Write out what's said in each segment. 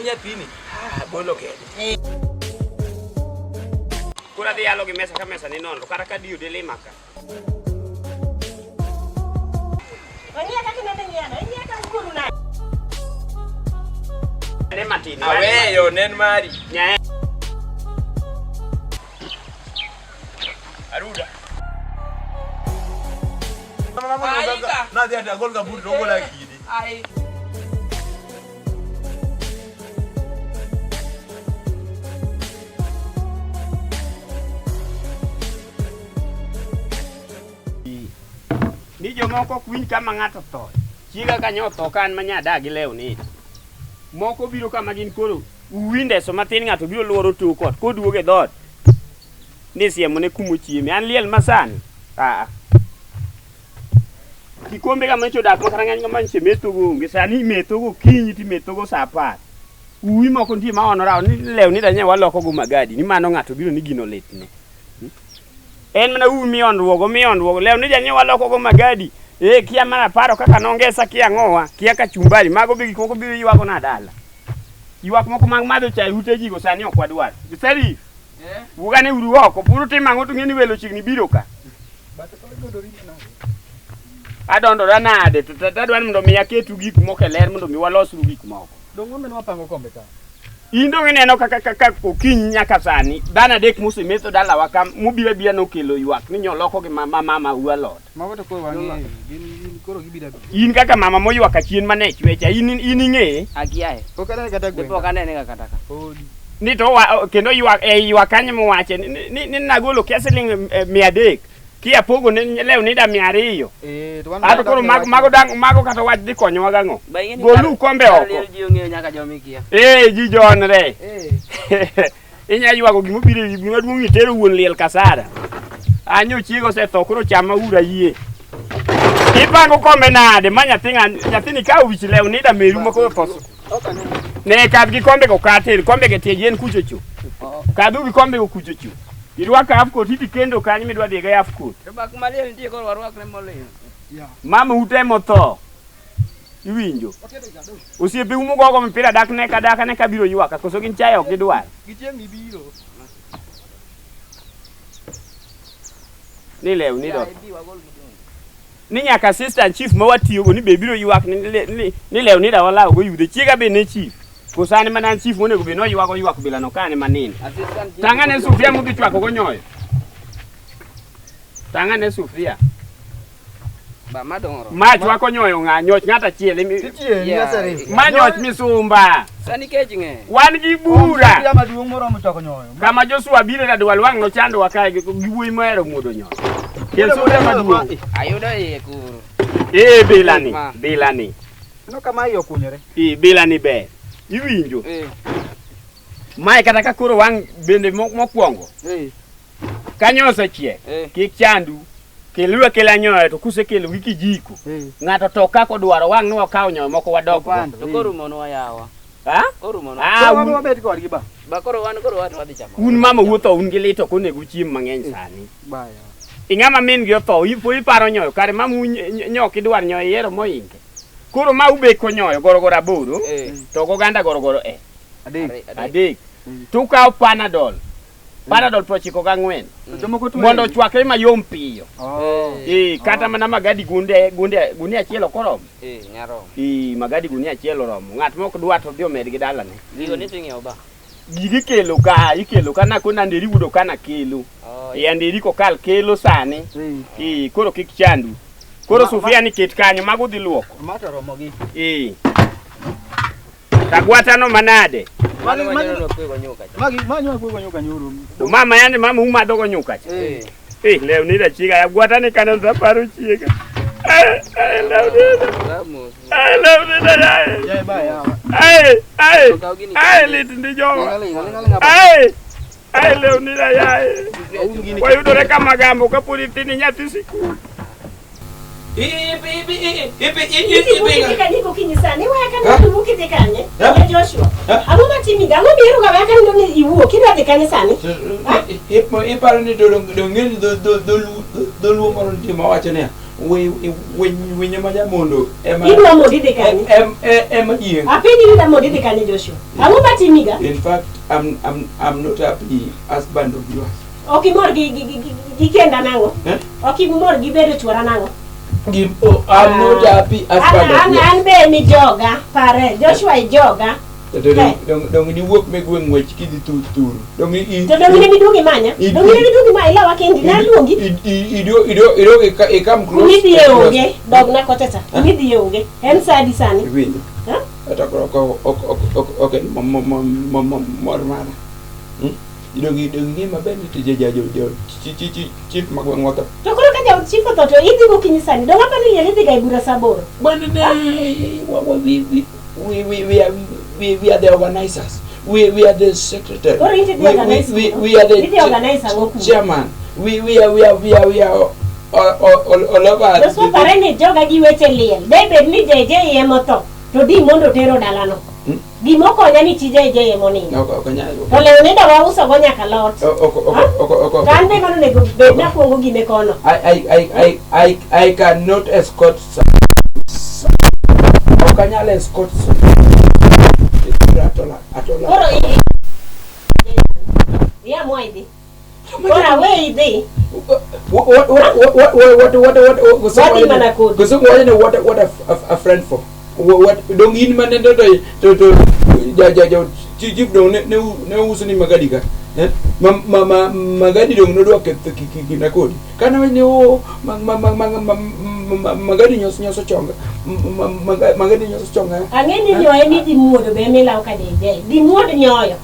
en nyathini. Ah, bolo kende. Koro adhi yalo gi mesa ka mesa ni nono kata ka diyo dilima ka. Ong'iya kaka inende ng'iyano, ing'iya ka wuoru nade? Ne matin. Aweyo nen mari. Nyae. Aruda. Nadhi ati agol kaburi to ogola kidi. Ai. Ni jomoko ok winj kama ng'ato othoe. Chiega kanyo otho ka an ma nya gi lew ni. Moko biro kama gin koro uwindeso matin ng'ato biro luoro tok ot koduogo e dhoot. Ni siemo ne kumo chieme. An liel masani. Aa. Kikombe kama nyocha odak makata ng'eny kama nyocha methogo onge. Sani imethogo okinyi timethogo saa apar. Uwi moko nitie ma ono rawo ni lew ni danye waloko go magadi ni mano ng'ato biro ni gino litne. En mana uwi mionruogo mionruogo lew ni danye waloko go magadi. Eh kia mana paro kaka nongesa kia ang'owa kia kachumbari mago be gik moko biro ywago na dala. Ywak moko mag madho chai ute ji go sani ok wadwar. Sari wuogane uru oko pur utimo ang'o to ng'e ni welo chiegni biro ka. Adondora nade to tadwa ni mondo mi aketu gik moko e ler mondo mi walosru gik moko. Donge wan wapango kombe ka? In dong ineno kaka kaka okinyi nyaka sani dhano adek mosemetho dalawa ka mobiro abira nokelo ywak ni nyoloko gi mama mama u alot. Mago to koro wang'eyo. Gin gin koro gibiro abira. In kaka mama moywak achien mane chwecha in in ing'eye Akiaye. Pok anene kata gweng'. Pok anene ga kata ka. Podi. ni to wa, kendo ywak e ywak kanyo mowache ni, ni, ni nagolo kia siling 300 kia pogo ne Leonida 200. Eh, to wan Ato koro mago mago dang mago kata wach dhi konyowa gang'o? Ba ing'e ni Golu kar- kombe kar oko. liel ji ong'eyo nyaka joma ikia. Eh ji jonre. Eh. Inya ywago gima obiro e gima duong' itero wuon liel kasara. Anyo chiego osetho koro chama ura yie. Ipango kombe nade ma nyathi ng'a nyathini ka wich Leonida meru ma koro tho. Ne kadh gi kombe go kater kombe ge tie yien kucho cho. Kadhu gi kombe go kucho cho. Irwako half coat idhi kendo kanyo midwa dhi go half coat. To bak maliel nitie koro warwakre molil. Mama ute motho. Iwinjo? Osiepe u mugogo mpira dak ne ka dak ne ka biro ywaka koso gin chaye ok gidwar. Gichieng' ibiro. Ni lew ni do. Ibi wagol mudong. Ni nyaka assistant chief ma watiyogo ni be biro ywak ni, ni, ni, ni lew ni dawa go yudhe. Chiega be ne chief. Koso an mana an chief monego bed ni oywago ywak bilano ka an ema nindo. Assistant chief. Tang'ane sufria mudhi chwako go nyoyo. Tang'ane sufria. Ba madongoro. Ma chwako nyoyo ng'a nyoch ng'at achiel. emi- Tichieng' Yeah. nyasere. Ma nyoch misumba. Sani kech ng'e. Wan gi bura. Sufuria maduong' moromo chwako nyoyo. Kama Joshua biro e dwal wang' nochandowa kae gi gi wuoyi mohero muodo nyoyo. Kel sufuria maduong'. Ayudo iye kuro. Eh bilani, Ma. bilani. Aneno ka ma iye okunyore. Eh bilani ber. Iwinjo. Eh. Mae kata ka koro wang' bende mokwongo. Eh. Kanyo osechiek. Eh. Kik chandu. Keluru akela nyoyo to kusekelo gi kijiko. Eh. Ng'ato to kaka odwaro wang' ni wakawo nyoyo moko wadog go. Opando. To koro monwa yawa. Ha? Koro monwa. Ah, Koro wan un, wabet kodgi ba. Ba koro wan koro watu wadhi chamo. un mama wuotho un gi lit ok onego uchiem mang'eny sani. Ba yawa. Ing'ama min gi otho, ipo iparo nyoyo, kare mamu nyok idwar nyoyo ihero moinge. Koro ma ubeko nyoyo gorogoro 8, Eh. to goganda gorogoro e Adek. Adek. 3. Tukawo Panadol. Panadol 94. To jomoko tuo. Mondo ochwakre mayom piyo. Oh. Eh, kata mana magadi gunde gunde gunia achiel ok oromo. Eh, nyaromo. Eh, magadi gunia achiel oromo. Ng'at mok dwa to dhi omed gi dalane. Gigo ni ting'iewo ba. Gigi ikelo ka, ikelo ka nakona nderi wudo kana kelo. Oh. E anderi kokal kelo sani. Eh. Eh, koro kik chandu. Koro sufria ni ket kanyo, mago dhi luoko. Ma to oromo gi. Eh. Kagwata no manade? Mano Magi- manyoro kwego nyuka cha. Magi ma nyoyo kwego nyuka nyoro. To mama yande mama umadho go nyuka cha. Eh. Eh, leo ni chiega, agwata ni kana zaparo chiega. Eh, eh, leo ni. Ramos. Eh, leo ni da. Yae ba yawa. Eh, eh. To kaw gini. Eh, lit ndi jowa. Linga linga linga linga ba. Eh. Eh, leo ni da yae. Oum gini. Wayudore kama gambo kapod ithin nyathi sikul. Ipi ipi ipi Idhi ipi wuok idhi ipi. kanye gokinyi sani, iweya kanindo iwuok idhi kanye? Eh, Joshua, ang'o matimi ga? Ang'o miero ga weya kanindo ni iwuok, idwa dhi kanye sani? Iparo ni to dong' ng'eni dholuo moro nitie mawacho niya. Winyo ma jamondo ema Idwa mondo idhi kanye? Ema yieng. Apenji ni idwa mondo idhi kanye Joshua? Ang'o matimiga? In fact, I'm not happy husband of yours. Ok imor gi kenda nang'o? Eh? Ok imor gi bedo chuora nang'o? Oh, I'm not happy husband of yours. An be ni joga, pare, Joshua ijoga. Dong niwuok me gweng' ng'wech kidhi turu. Dong i To dong ne miduogi manya? Dong ne miduogi manya ilawa kendi naluongi? Idog ikam close. Kumidhiye onge, dogna kocha cha. Kumidhiye onge. En sa adi sani? Iwinjo. Kata koro ok en mor mara. Idong ing'e maber ni tije chief ma gweng' otho. To koro ka jaod chief otho to idhi gokinyi sani. Dong apani liel idhi ga e bura sa aboro. Bwana ne we are the organizers. We are the secretary. Koro in tidhi organize. We are the chairman. We are all over. Joshua pare ni joga gi weche liel. De bed ni JJ ema otho to di mondo tero dalano. Gima okonya ni chi JJ ema onindo. Ok anyal. To lewni da wauso go nyaka lot. Ok. To an be mano onego bed nakuongo gime kono. I cannot escort. Ok anyal escort. Atola. Koro iamua idhi. Koro awe idhi. What Wadhi mana kodi. Koso what a friend for? What dong in mane to ja chief dong ne uso ni magadi ka. Magadi dong nodwa ketho kina kodi. Kana ne o magadi nyoso chonga. Magadi nyoso chonga. Ang'e ni nyoyo ni dhi muodo be milawo ka JJ. Dhi muod nyoyo.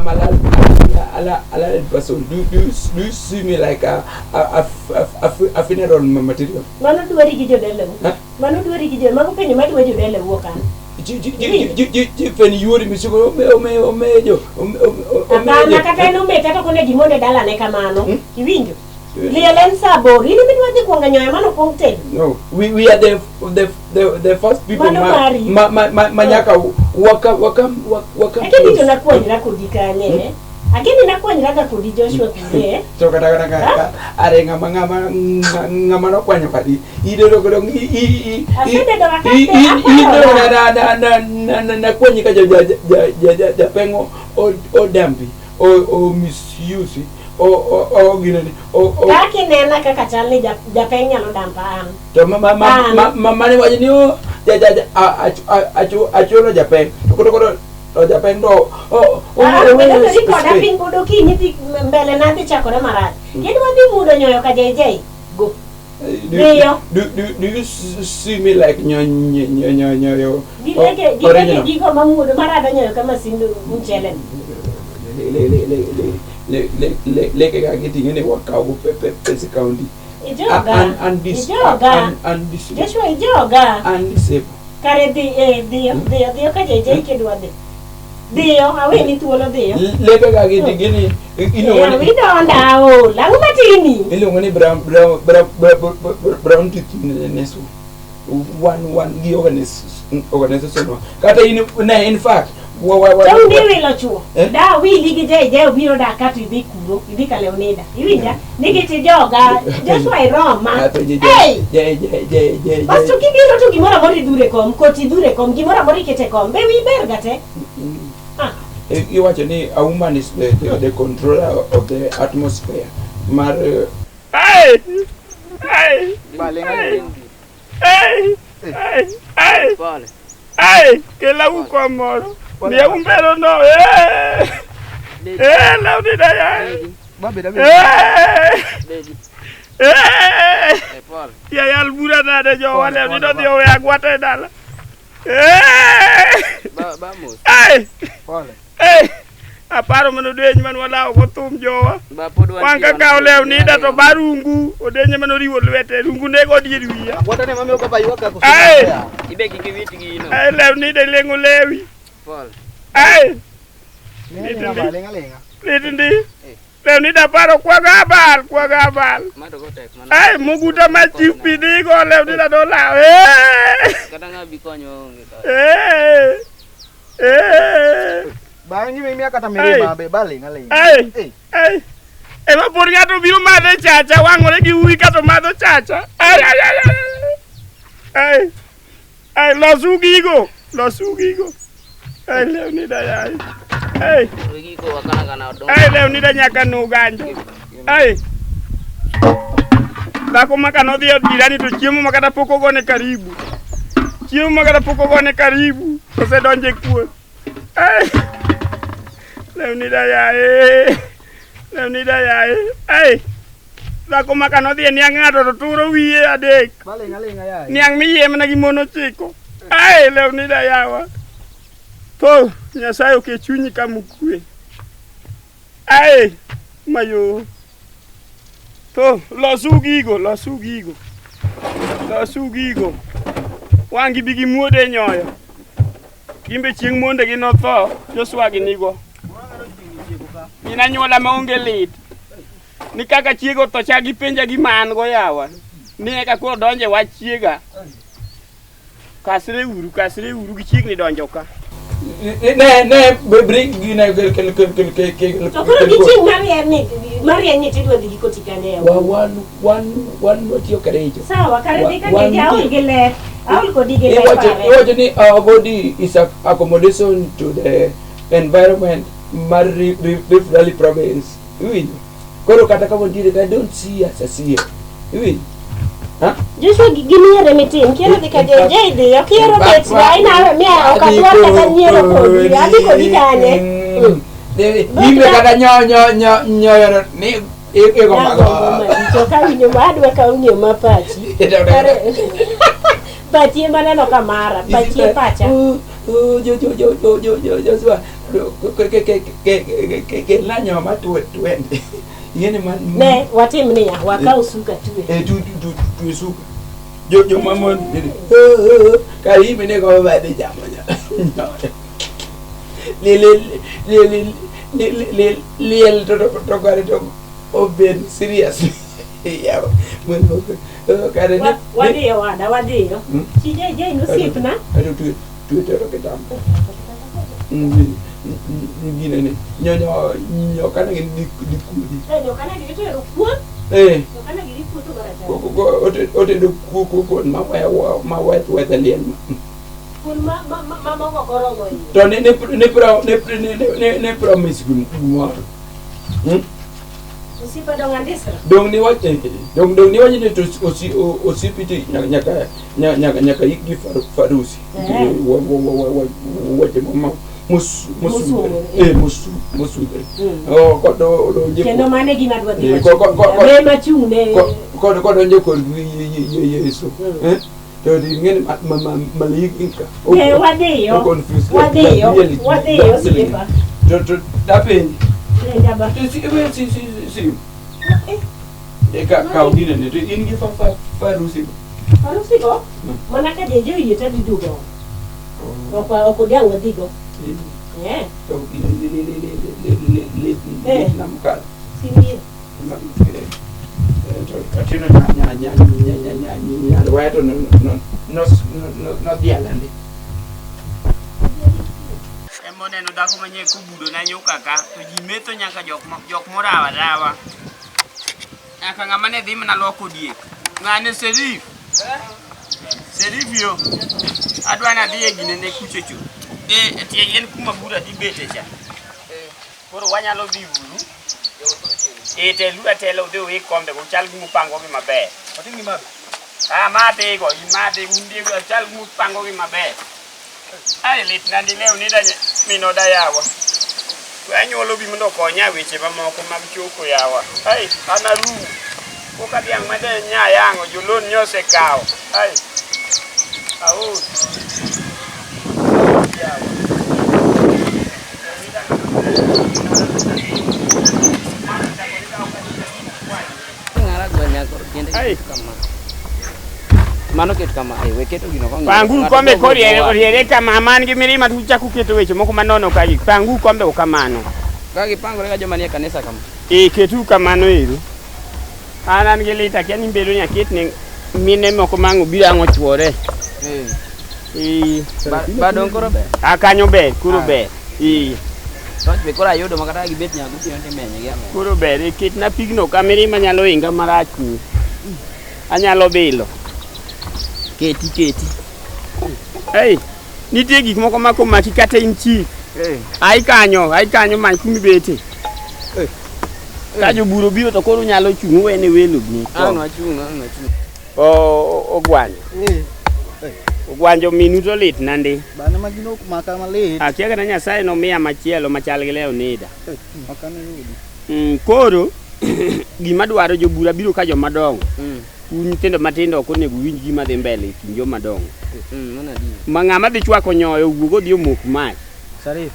I'm a person. Do you see me like a funeral material? Mano dwari gi jodolo. Mano dwari gi jodolo. Mago penjo madwa jodolo wuok an. Fen yuori misugo omejo. Hapana kata en ometa to kone gimondo e dalane kamano. Iwinjo? Liel en sa aboro. In ema idwa dhi kuongo nyoyo mano kuong tedo. No, we are the first people ma nyaka waka. Akeni to nakwanyra kodi kanye. Akeni nakwanyra ga kodi Joshua kure. To kata are ng'ama nokwanyo kadi. Idodo dong i Asebedo makate na nakwanyi ka japengo odambi o misuse o ginene o kaka inena kaka chal ni japeng nyalo dampa an. To mama ne wacho ni o achuno japeng to koro to japeng to o koda piny pod okinyi dhi mbele na dhi chakore marach. Kidwa dhi mudo nyoyo ka JJ go. Do you see me like nyoyo? Gileke gigo mamuodo marado nyoyo ka masind mchele. Leke ga giting'e ne wakawo go pesa county. Ijoga. Ijoga. Joshua ijoga. Kare dhi dhiyo dhiyo ka JJ kidwa dhi. Dhiyo aweni thuolo dhiyo. Leke ga giting'e ni iluongo ni idonda aol. Ang'o matimi? Iluongo ni brown teeth nesu. One gi organization. Kata in ne in fact To ndi wilo chuo. Da wili gi JJ obiro dak ka to idhi kuro, idhi ka Leonida. Iwinja? Nikech ijoga, Joshua iroma. Hey! JJ. Bas to kibiro to gimoro amora idhure kom, koti idhure kom, gimoro amora ikete kom. Be wiyi ber ga te? Iwacho ni a woman is the controller of the atmosphere. Mar Hey! Hey! Hey! Hey! Hey! Kela uko moro. Miya umbero no. Eh! Eh, Leonida ya. Eh! Eh! Ya yal bura nade jowa Leonida odhi oweya agwata e dala. Eh! Hey! Hey! Aparo mano odeny mane walawo go thum jowa. Wang' kakawo Leonida to barungu odenye mane oriwo lwete rungu nego dier wiya. Hey! Hey, Leonida ileng'o lewi. Hey! Lit ndi. Leonida paro kwaga abal. Hey, muguta ma chief pidhigo Leonida nolawo. Hey! Hey! Hey! Bang' imiya kata mirima be baling' aling'. Hey! Hey! Ema pod ng'ato biro madhe chacha, wang'ore gi uwi kato madho chacha. Ai, ai, ai, ai. Ai, ai, losu gigo, losu gigo. Ai, lewni da yai. Ai, Wigi ko wakana kana odong. ai, lewni da nyaka nuganjo. Ai. Dhako ma kanodhi e od jirani to chiemo ma kata pok ogone karibu. Chiemo ma kata pok ogone karibu. Osedonjo e kuoth. Ai. Lewni da yaye. Lewni da yaye. Ai. Dhako ma kanodhi e niang' ng'ato to turo wiye adek. Maling' aling'a yaye. Niang' miyie mana gi mon ochiko. Ai, lewni da yawa. Tho, Nyasaye oke chunyi kama okwe. Ai, mayo. Tho, losu gigo, losu gigo. Losu gigo. Wang' gibi gi muode e nyoyo. Gimbe chieng' monde gi notho, Joshua gi nigo. Gin anyuola maonge lit. Ni kaka chiego otho cha gipenja gima an go yawa. Ni eka koro donje wach chiega. Kasre uru, kasre uru gichiegni donjo ka. Ne ne bri gine kel kel kel kel kel kel To koro gi chieng' marieny ni marieny ni tidwa dhi gi koti kanye yawa. wa wan wan wan watiyo karicho. Sawa, kare dhi ka Wan- jeje aol gi ler. Aol kodi gi ler Iwacho pare. iwacho ni our body is a accommodation to the environment mar Rift Valley province. Iwinjo? Koro kata ka wantiere ka don't see us as here. Iwinjo? Ha? Joshua gimiere mitim, kiero dhi ka JJ dhi, ok ihero bet aina miya ok adwar kata nyiero kodi, adhi kodi kanye. Ime kata nyo nyo nyo nyoyo ni igo mago. Maricho ka winjo ma adwa ka ong'eyo ma pachi. Kare pachi ema aneno ka mara, pachi e pacha. Jo jo jo jo jo jo Joshua ke ke ke ke ke ke la nyo ma tuwe twende. Ing'eni man Ne, watim niya, wakaw suka twe. E tu tu tu tu suka. Jo jo ma mon ka ime ne ko ba de jamo nya. Le le le le le le liel to to to kare to obed serious. Ya. Mon kare ne. Wadhiyo wada, wadhiyo. Hmm? Chi JJ nosiepna. Ato tu tu to kitambo. Gine ne. Nyo nyo nyo kana gi di kudi. Eh, nyokana giri to ero kuon. Eh. Nyokana giri kuon to marachar. Ko ko ote ote do ku ku ku ma wa ma wa wa liel ma. Kuon ma ma ma ma moko ok oromo iye. To ne ne ne pro ne ne ne ne promise gimoro. Osiepa dong' andisra. Dong ni wach dong dong ni wach ni to osi osipi ti nyaka nyaka nyaka ik gi farusi. Eh. Wa wa wa wa wache ma mus Musungore. eh musu musudre. Oh kodo do je Kendo mano e gima adwa dhi Eh, wacho. ko- ko- ko- Me machung' ne kodo kodo nje kor Yesu. Eh to di ngene ma ma malaika. Eh, wadhiyo. Wadhiyo. Wadhiyo osiepa. To to dapenji. Ne jaba. Si si si si si. Eh, E ka kaw gine ne to in gi fa fa farusi. Harusi go? Mana ka JJ oyie to adhi duogo. Ok ok odiang' wadhigo. Eh, To le le le le le le le namkal. simie. To atino nya nya nya nya nya nya nya wa to no no no no no dialande. Ema oneno dhako manyien kobudo na nyuka ka to ji metho nyaka jok jok morawa rawa. Nyaka ng'ama ne dhi mana loko diek. Ng'ane Serif. Serif yo. Adwa nadhi e gine ne kucho cho. E e tie yien kuma bura dhi bete cha. Koro wanyalo dhi uru. E telu atela udhi uik kombe go chal gimupango gi maber. Watim gi madho. Ah, madhigo, imadhi undiego chal gimupango gi maber. Ai, lit na ndi lewni da minoda yawa. We anyuolo bi mondo okonya e weche mamoko mag choko yawa. Ai, an arum. Koka dhiang' ma de nya yang'o, jolon nyo osekawo. Ai, aol. Yawa. Ng'ara gwenya koro tiende Ai. ket kama. Mano ket kama, eh, we keto gino kong'iyo. Pangu Ng'ato kombe biro koriere gowa. oriere kama man gi mirima to uchako keto weche moko manono ka gi. Pangu kombe go kamano. Ka gipangore ka joma nie kanisa kama. E ketu kamano ero. An an gi lit akia ni bedo ni aket ne mine moko ma ang' obiro ang' ochuore. Eh. Eh. Ba dong koro ber. A kanyo ber, koro Ah. ber. Eh. Toch be koro ayudo ma kata gibet nyaka gotieno timenye gi amenya. Koro ber iketna pigno ka mirima nyalo inga marach ni. Anyalo bilo. Keti keti. Ei, nitie gik moko ma komaki kata in chief. Ai kanyo, ai kanyo many kumibete. Ka jobura obiro to koro unyalo chung' uwene welo gi. Ang' achung', ang' achung'. Ogwanjo. Ogwanjo minu to lit nandi. Bana ma gino maka malit. Akia kata Nyasaye nomiya machielo machal gi Leonida. Ok anayudi. Koro gima dwaro jobura biro ka joma dongo. Un nyithindo matindo ok onego uwinj gima dhi mbele e kind joma dongo. Mano adier. Ma ng'ama dhi chwako nyoyo owuog odhi omok mach. Sharif.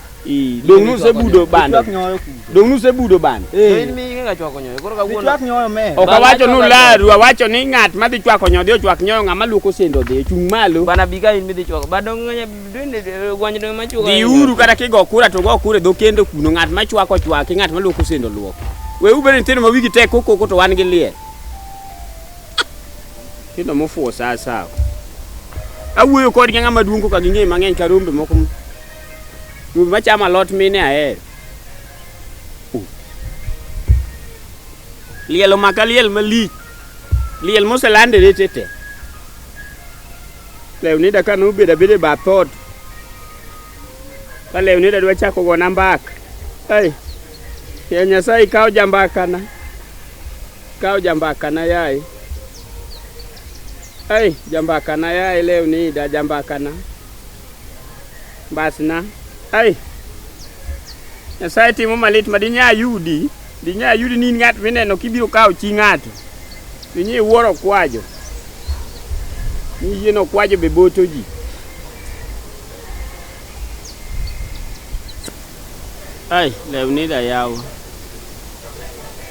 Dong' nusebudo bando. Ichwak nyoyo kucho. Dong' nusebudo bando. To in mi ing'e chwako nyoyo. Koro kawuono. Ichwak nyoyo me. Ok awacho ni ularu, awacho ni ng'at madhi chwako nyoyo dhi ochwak nyoyo, ng'ama luoko sende odhi ochung' malo. Bana bi ka in midhi chwako. Ba dong' ng'anya dende gwanyo dong' machuoka. Dhiuru kata kigo kura to go kura e dho kendo kuno, ng'at ma chwako chwaki, ng'at ma luoko sende oluoki. We ubedo nyithindo ma wigi tek kokoko to wan gi liel. Nyithindo mofuwo sa sawa. Awuoyo kodgi ng'ama duong' koka ging'eyo mang'eny ka rombe moko. Rombe machamo alot mine ahero. Liel omaka liel malich. Liel moselandore tete. Leonida ka nobedo abeda e bath ot. Ka Leonida dwa chako gona mbaka. Ai. Ya Nyasaye kaw jambakana. Kaw jambakana yaye. Ai, jambakana yaye Leonida jambakana. Mbasna. Ai. Nyasaye timo malit ma dinya yudi. Dinya yudi ni in ng'at mineno kibiro kawo chi ng'ato. Dinya iwuoro kwajo. Ni yieno kwajo be boto ji. Ai, Leonida yawa.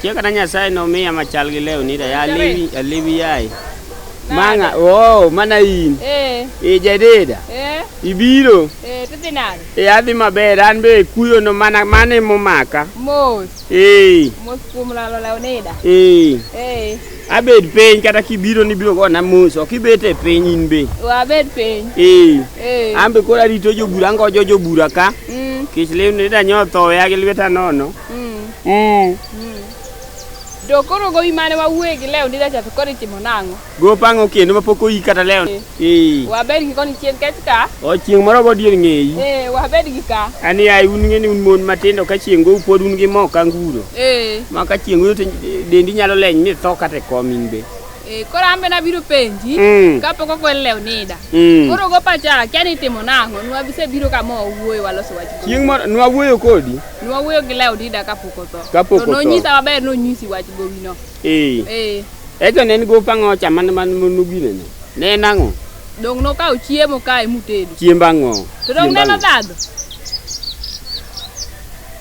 Chia kata Nyasaye nomiya machal gi Leonida ya alewi, alewi yaye. Manga, oh, mana in. E jadeda. Ibiro. Tidhi nade? E adhi maber, an be kuyo no mana mane momaka. Mos. Eh. Mos kuom lalo Leonida. Abed piny kata kibiro ni biro gona mos, ok ibet e piny in be. Wabed piny. An be koro arito jobura, angojo jobura ka. Kech Leonida nyo othoya gi lweta nono. To koro gowi mane wawuoye gi Leonida cha to koro itimo nang'o? Gop ang'o kendo mapok oyi kata Leon? Wabed gi koni chien kech ka. O chieng' moro bo dier ng'eyi. Wabed gi ka. Ani ai un ng'e ni un mon matindo ka chieng' gou pod un gi mo ka nguro. Ma ka chieng' goyo to dendi nyalo leny mi tho kata e kom in be. Koro an be nabiro penji kapok ogwel Leonida. Koro go pacha akia ni itimo nang'o, nwasebiro kama wawuoyo waloso wach gowi. Chieng' moro nwawuoyo kodi. Nwawuoyo gi Leonida kapok otho. Kapok To otho. nonyisa maber nonyisi wach gowino. Eto ne en gop ang'o cha man man nugine ne? Ne en ang'o? Dong' nokawo chiemo kae mutedo. Chiemb ang'o? To dong' Chiemb neno ang'o? dhadho.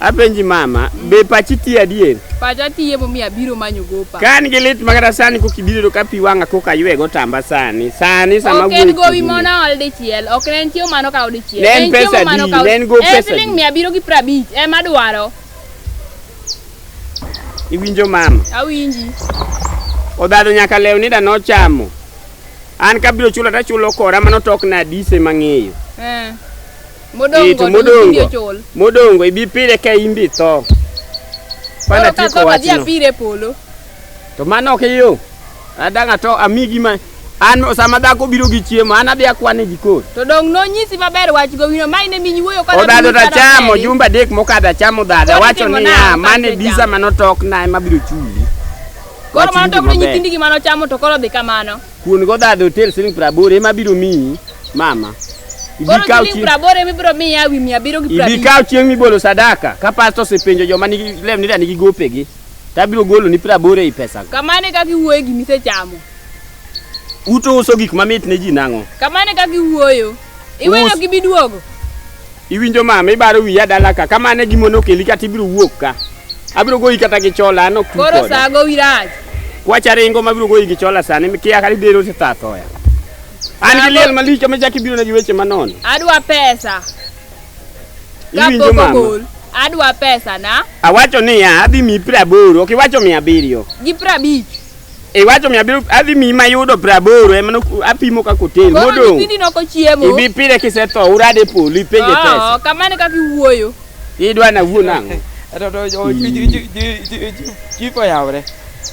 Apenji mama, be pachi tiyo adier? Pacha tiyo momiyo abiro manyo gopa. Ka an gi lit ma kata sani koka ibiro ka pi wang'a koka aywego tamba sani. Sani sama Ok en awuoyo gowi kodi ni. mane ool dichiel, ok ne en chiemo mane okaw dichiel. Ne en En chiemo pesa mane adi? okaw- Ne en go En pesa siling' adi? 750 ema adwaro. Iwinjo mama? Awinji. Odhadho nyaka Leonida nochamo. An kabiro chulo tachulo kora mano tokna adise mang'eyo. Modong' To go to nyithindi ochul. Modong' go ibi pire ka in be itho. Pana Koro ka tieko atho to adhi wachno. apire e polo. To mano ok e yo. Adang' ato ami gima an sama dhako biro gi chiemo an adhi akwane e jikon. To dong' nonyisi maber wach gowino ma in ema iwuoyo koda Odhadho manyisa tachamo maber. jumbe adek mokadho achamo dhadho Koro awacho itimo niya nang'o ka mane isechamo? disa manotokna ema biro chuli. Koro Wach mano winjo tok ne maber. nyithindi gi manochamo to koro dhi kamano. Kuon godhadho hotel siling 80 ema biro miyi mama. Ibi Koro kaw siling chieng' 80 ema ibiro miya wi 750. ibi kaw chieng' mibolo sadaka ka pastor osepenjo joma nigi Leonida nigi gopegi tabiro golo ni 80 ei pesago. Kamano e kaka iwuoyo gima isechamo. Uto uso gik mamit ne ji nang'o? Kamano e kaka iwuoyo. Iweyo Us- gibi duogo. Iwinjo mama ibaro wiya dala ka kamano e gima nokeli kata ibiro wuok ka. Abiro goyi kata gi chola an ok tu Koro koda. saa gowi rach. Kwacha ringo mabiro goyi gi chola sani kia kata idhero titho athoya. An gi liel malich kama ichako ibiro na gi weche manono. Adwa pesa. Iwinjo Kapok mama? ogol. Adwa pesa na Awacho niya adhi miyi 80 ok iwacho 700. gi 50. Iwacho 700 adhi miyi mayudo 80 ema apimo kaka hotel Koro modong'. nyithindi nok ochiemo. Ibi pire kisetho urade e polo ipenje pesa. Oo, kamano e kaka iwuoyo. Idwa na wuo nang'o? To to chief oyawre.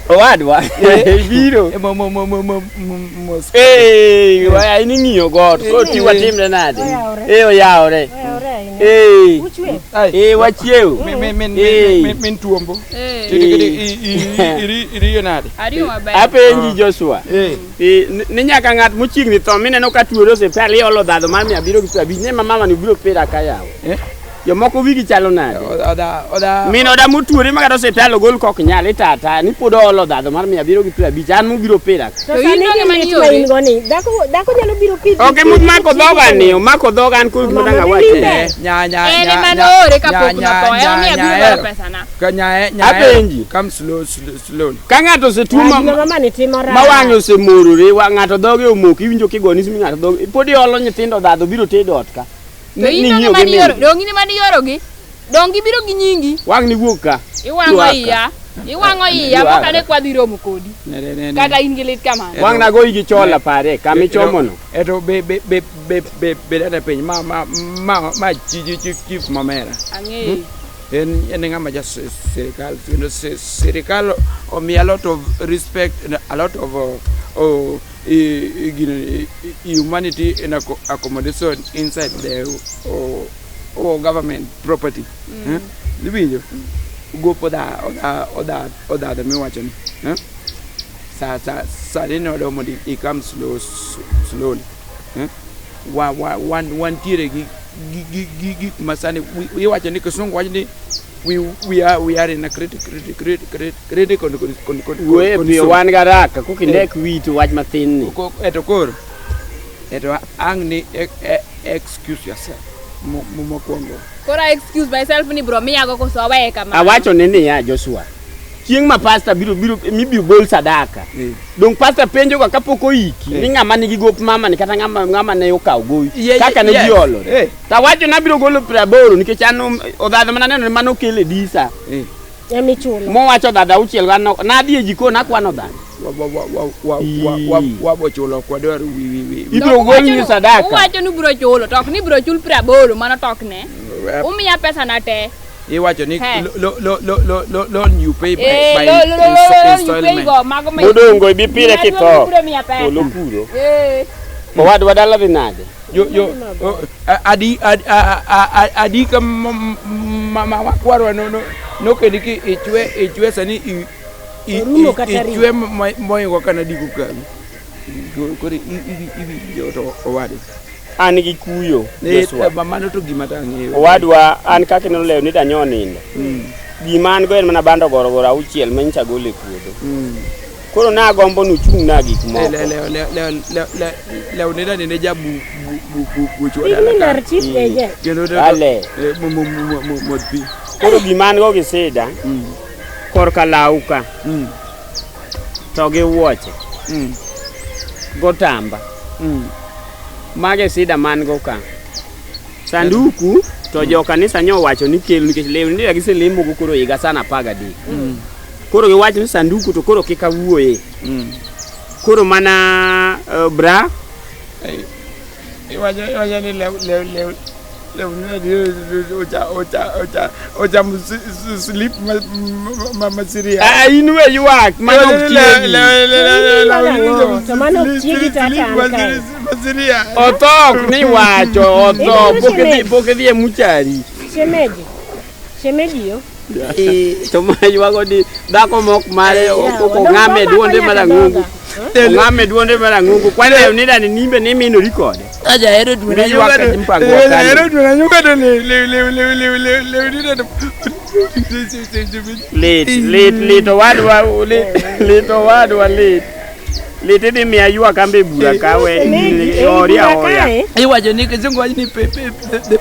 Owadwa. Ibiro. Mo mo mo mo mo mos. Eh, waya in ing'iyo got. Koro ti watimre nade? Oyawre. Eh, oyawre. Oyawre ahinya. Eh. Uchwe. Eh, wachiew. Min min Eh. min min tuombo. Eh, Iri iri nade? ariyo maber. Apenji Joshua. Eh. Eh, ni nyaka ng'at mochiegni tho mineno ka tuore osiptal iolo dhadho mar 750 ne ma mama ni biro pira ka yawo. Eh? Jomoko wigi chalo nade? Oda oda. Min oda motuore ma kata osiptal ogol kok nyal itata ni pod oolo dhadho mar 750 an mobiro pira ka. To To in sani donge gi mani lit ma yore? in go ni, dhako dhako nyalo biro pidhi. Ok emako dhoga ni, omako dhoga an koro gima Mama dang' awach. Belinda. Nya nya En nya. ema noore kapok notho, en omiyo abiro dwaro pesana. Ka nya nya. Apenji. Come slow slow slowly. Ka ng'ato osetuo Ah, ma gima mama ni timo rach. ma wang'e osemorore, wa ng'ato dhoge omoko, iwinjo kigoni simu ng'ato dhoge, pod iolo nyithindo dhadho biro tedo ot ka. To in donge Ni mani ng'iyo yoro, gi dong' in ema niorogi? Dong' gibiro gi nyingi. Wang' ni wuok ka. Iwang'o Ywak. iya. Iwang'o iya Ywak. mok ane kwadhi romo kodi. Ne ne ne. Kata in gi lit kamano. Wang' nagoyi gi chola pare, kama ichomono. Eto be be be be be be ane piny ma ma ma ma chi chi chi chief mamera. Ang'eyo. En en ng'ama ja sirikal kendo sirikal omiya a lot of respect and a lot of oh, humanity and accommodation inside the government property. Iwinjo? Gop odha odha odha odhadho miwacho ni. Eh? Sa sa sani nodo mondo i come slow slowly. Eh? Wa wa wan wantiere gi gi gi gik ma sani iwacho ni kisungu wacho ni we are in a critical critical Wuoye piyo wan gi haraka koka indek wiyi to wach mathin ni. Eto koro eto ang' ni excuse yourself mokwongo. Koro I excuse myself ni bro miyago koso aweye kamano. Awacho ne niya Joshua, chieng' ma pasta biro biro mibiro gol sadaka. Dong pasta penjo ga kapok oiki ni ng'ama nigi gop mama ni kata ng'ama ng'ama ne okawo gowi kaka ne ji olore. Tawacho nabiro golo 80 nikech an odhadho mana neno ni mano okele disa. Emichulo. Mowacho odhadho auchiel an nadhi e jikon akwano odhadho. Wabochulo ok wadwar wi Ibiro golni sadaka. Uwacho ni ubiro chulo to ok ni ibiro chul 80 mano tokne. Umiya pesa na te. Iwacho ni loan you pay by Eh, loan you pay go mago ma. Modongo ibi pire kitho. Ibiro miya pesa. Polo kuro. Eh. Owadwa dala dhi nade? Yo yo adi adi ka mama kwarwa no no kedi ki ichwe ichwe sani ichwe moingo kana diko kawi. Koro iwinjo to owadi. An gi kuyo. Joshua. Mano to gima tang'eyo. Owadwa an kaka ineno lewni danyo nindo. Gima an go en mana bando gorogoro auchiel ma nyocha agolo e puodho. Koro nagombo nuchung' na gik moko. Lewni dani ne ja buchwa Pigni ler chief eje. Kendo Ale. modh pi. Koro gima an go gi sida korka law ka to gi wuoche gotamba. Mago e sida man go ka. Sanduku to jo kanisa nyo owacho ni kelo nikech lewni ni giselemo go koro higa sana 13. Koro giwacho ni sanduku to koro kik awuoye. Koro mana bra Iwacho ni lewni ochamo slip ma serious. Ah, in we ywak mano ok chiegi. To mano ok chiegi to ata an kae. Otho ok ni wacho otho pok idhi e muchari. Shemeji. Shemeji yo. To ma ywago ni dhako mok mare ok ong'ame duonde marang'ongo. Ong'ame duonde marang'ongo. Kwani lewni dani nimbe ni minori kode. Ajahero duona ywak e mpango wa kani. Ahero duona nyuka to lewni to Lit lit lit owadwa lit lit owadwa lit. Lit idhi miya ywak an be e bura ka we ori aoya. Iwacho ni kizungu wacho ni the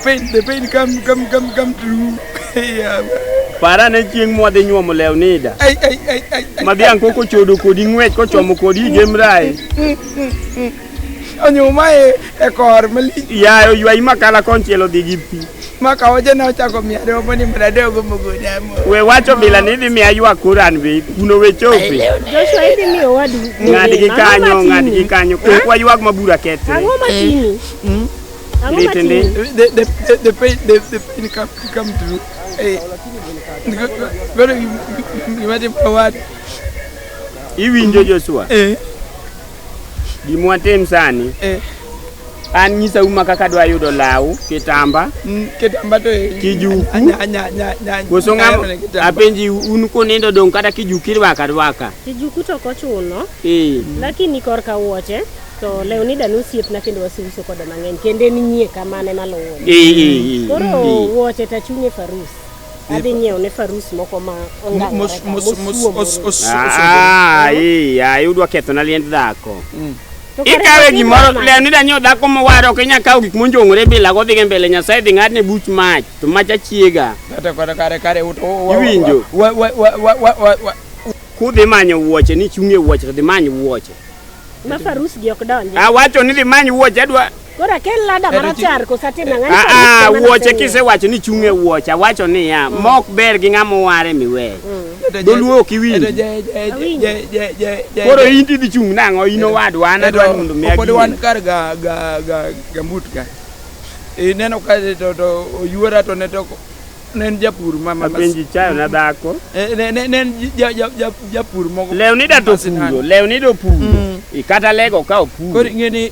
pain come come come come true. Yeah. Para ne chieng' mwadhi nyuomo Leonida. Ai ai ai ai. Ma dhiang' koko chodo kodi ng'wech kochomo kodi igem rae. Onyuma e kor malich. Yaye oywayi makala konchiel odhi gi pi. Maka wacho ne ochako miya rombo ni mondo adogo mogoda mo. We wacho bila ni idhi miya ywak koro an be kuno we chope. Joshua idhi miyo owadu. Ng'ad gi kanyo, ng'ad gi kanyo. Kik waywag ma bura kethre. Ang'o matimi? Ang'o Lit ndi. matimi? The pain, the pain come through. Eh. Koro gima timore wat. Iwinjo Joshua? Eh. Gima watim sani, Eh. an nyisa uma kaka adwa yudo law, kitamba, Kitamba to eh, Kijuku. anya anya anya anya. koso ng'ama anya kitamba. apenji un kunindo dong' kata kijuku irwako arwaka. Kijuku to ok ochuno, Eh. lakini korka wuoche to Leonida ne osiepna kendo waseuso kode mang'eny kendo en nyie kamano ema luwe. Eh, eh, eh. Koro Eh. wuoche to achung' e farus. Adhi nyiewo ne farus moko ma ongangore Mos ka, mos mos mosuomore. os os. Ah, eh, ah, udwa kethona liend dhako. To kare Ikawe ok gimoro, idwa Leonida nyiewo dhako mowaro, ok inyal kawo gik monjong'ore bila go dhigo e mbele Nyasaye dhi ng'adne buch mach, to macha chiega. Kata kare kare kare uto. Iwinjo? Wa wa wa wa wa wa wa. Kudhi manyo wuoche ni chung' e wuoche to dhi many wuoche. Ma farus gi ok donji. Awacho ni dhi many wuoche adwa Koro akel lada marachar koso atim ang'o? Ah, ah, wuoche kisewacho ni chung' e wuoche awacho niya mok ber gi ng'ama oware miwe. Dholuo ok iwinji. Je je je. Koro in tidhi chung' nang'o in owadwa an adwa ni mondo miya Pod wan gini. kar ga ga ga gambut ka. Ineno ka to oyuora to ne to ne en japur ma ma Apenji chayo na dhako. Ne ne ne en ja ja ja japur moko. Leonida to Masinani. puro, Leonida opuro. Kata lego ka opuro. Koro ing'e ni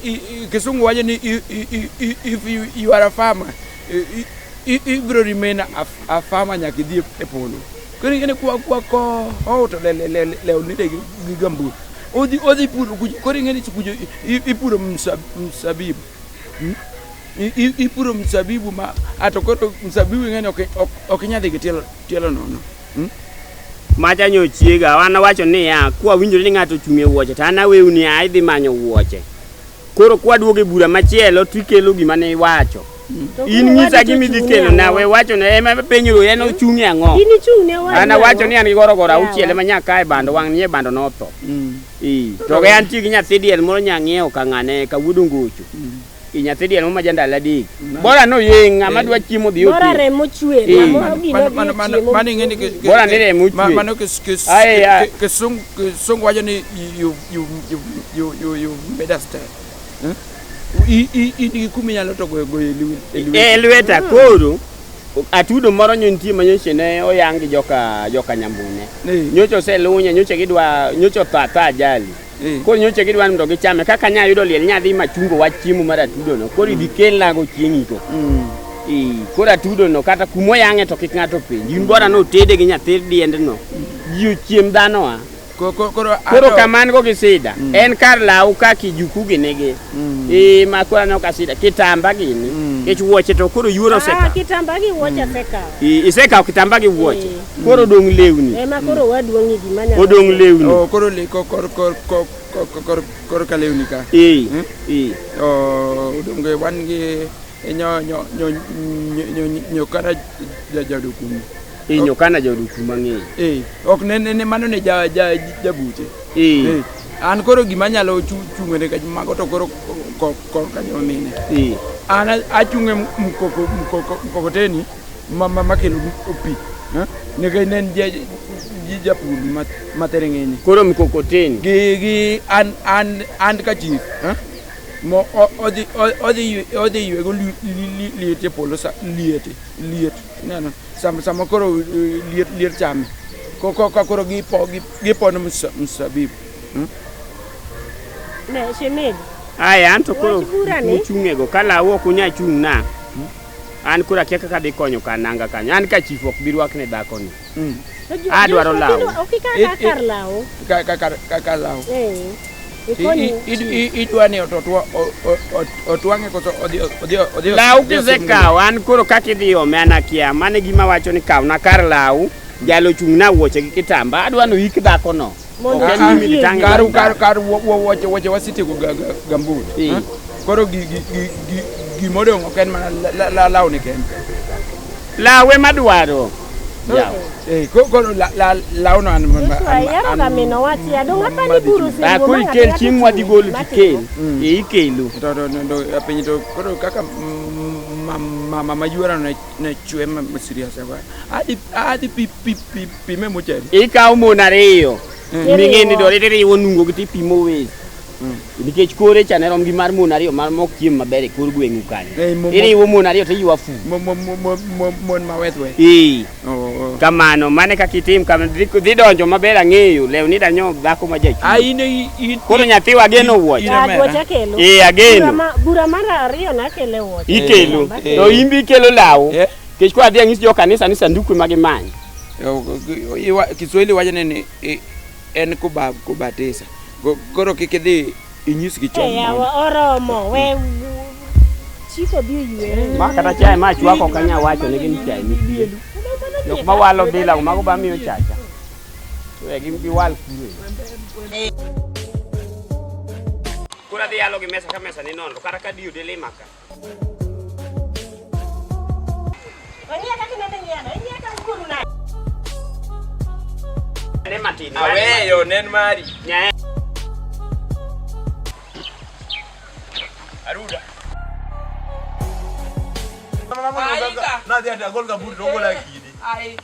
kisungu wacho ni if you are a farmer ibiro remain a farmer nyaka idhi e polo. Koro ing'e ni kwa kwa ko to le le le Leonida gi gambut. Odhi puro kucho. Koro ing'e ni kucho ipuro msabibu. Ipuro msabibu ma ato koro msabibu ing'e ni ok inyal dhi gi tielo nono. Macha nyo chiega, an awacho niya, kwa winjore ni ng'ato ochung' e wuoche to an aweu ni a idhi manyo wuoche. Koro kwaduogo e bura machielo tikelo gima ne iwacho. In nyisa gima idhi kelo na we wacho ne ema penjoro en ochung' e ang'o. In ichung' ne owadu. An awacho ni an gi gorogoro Yawa. auchiel ema nyaka kae bando wang' nie bando notho. Ee, to ge antie gi nyathi diel moro nyang'iewo ka ng'ane ka wuod Ongocho. I nyathi diel moro ma jandalo adek. Bora noyeng' ng'ama dwa chiemo dhi Bora otim. remo chwer. Eh. Moro gino dhi chiemo. Mano ing'e ni Bora ni remo ochwe. Mano Ai, ai. kisungu wacho ni you made a step. In gi kuma inyalo to goyo goyo e lweti. E lweta koro atudo moro nyo nitie ma nyocha ne oyang' gi joka Nyambune. Nyocha oselunye, nyocha gidwa nyocha otho atha ajali. Koro nyocha gidwa ni mondo gichame kaka nya yudo liel nya dhi machungo wach chiemo mar atudo no. Koro idhi kelnago chieng' iko. Koro atudo no kata kumoyang'e to kik ng'ato penj. In bora notede gi nyathi diendno. Ji ochiem dhano a. Koro kama an go gi sida en kar law ka kijuku gi nigi. Ma koro aneno ka sida kitamba gini. Nikech wuoche to koro yuoro osekawo. Kitamba gi wuoche asekawo. Isekawo kitamba gi wuoche. Koro odong' lewni. Ema koro waduong' e gima nyalo. Odong' lewni. Koro le kor kor kor kor kor ka lewni ka. Odong' wan gi nyo nyo nyo nyo nyo kara jadukumu. Nyokana jaduku mang'eny. Ok ne ne mano ne ja ja jabuche. An koro gima anyalo chung'e nikech mago to koro kor ka jomine. An achung'e mkokoteni makelo pi. Nikech ne en japur mathereng'enye. Koro mkokoteni. Gi an ka chief. Mo odhi ywego liet e polo liet liet. Neno sama koro liet chame. Ka koro gipono msabibu. Ne, shemeji. Aya, an to koro muchung'ego ka law ok unyal chung' na. An koro akia kaka adhi konyo kananga kanyo. An ka chief ok bi rwakne dhakoni. Adwaro law. Ok ikaw kar law. Kar law. Idwa ni otwang'e koso odhi Law kisekawo an koro kaka idhi ome an akia. Mano e gima awacho ni kawna kar law. Jalo chung' na wuoche gi kitamba. Adwa ni oik dhakono. Kar wuoche wasetieko gambut. Koro gimodong' ok en mana lawni kende. Lawe madwaro. Koro lawno an Koro ikel chieng' wadhi golo tikel. Ikelo. To piny to koro kaka mama mayuora ne chwe ma serious. Adhi pime mochari. Ikawo mon ariyo. Ming'e ni dore tiriwo nungo gi tipimo wes. Nikech kore cha ne rom gi mar mon ariyo mar mok chiem maber e kor gweng'u kanyo. Eh, Iriwo mon ariyo to iywa fu. Mon ma weth weth. Ee. Oh. Kamano, mane kaka itim kamano dhi dhi donjo maber ang'eyo lewni danyo dhako ma jachien. Ah, in in Koro nyathiwa ageno wuoch. In Ah, omera. wuoch akelo. Ee, ageno. Bura mar ariyo nakele wuoch. Ikelo. Eh. To in be ikelo law. Eh. Nikech kwa adhi ang'is jo kanisa ni sanduku ema gimany. Kiswahili wacho ni en kubatisa. Koro kik idhi inyisgi chon. Eh, yawa oromo. We chiko dhi oyuere. Ma kata chae ma achwako ok anyal wacho ni gin chae nitie. Jok ma walo bila mago ba miyo chacha. We gin giwal kure. Koro adhi yalo gi mesa ka mesa ni nono kata ka diyo delima ka. Ong'iya kaka inende ng'iyano. Ing'iya ka uguru nade. Ne matin. Aweyo nen mari. Nyae. Aruda. Nadhi ati agol gambut to ogola kidi. Ai.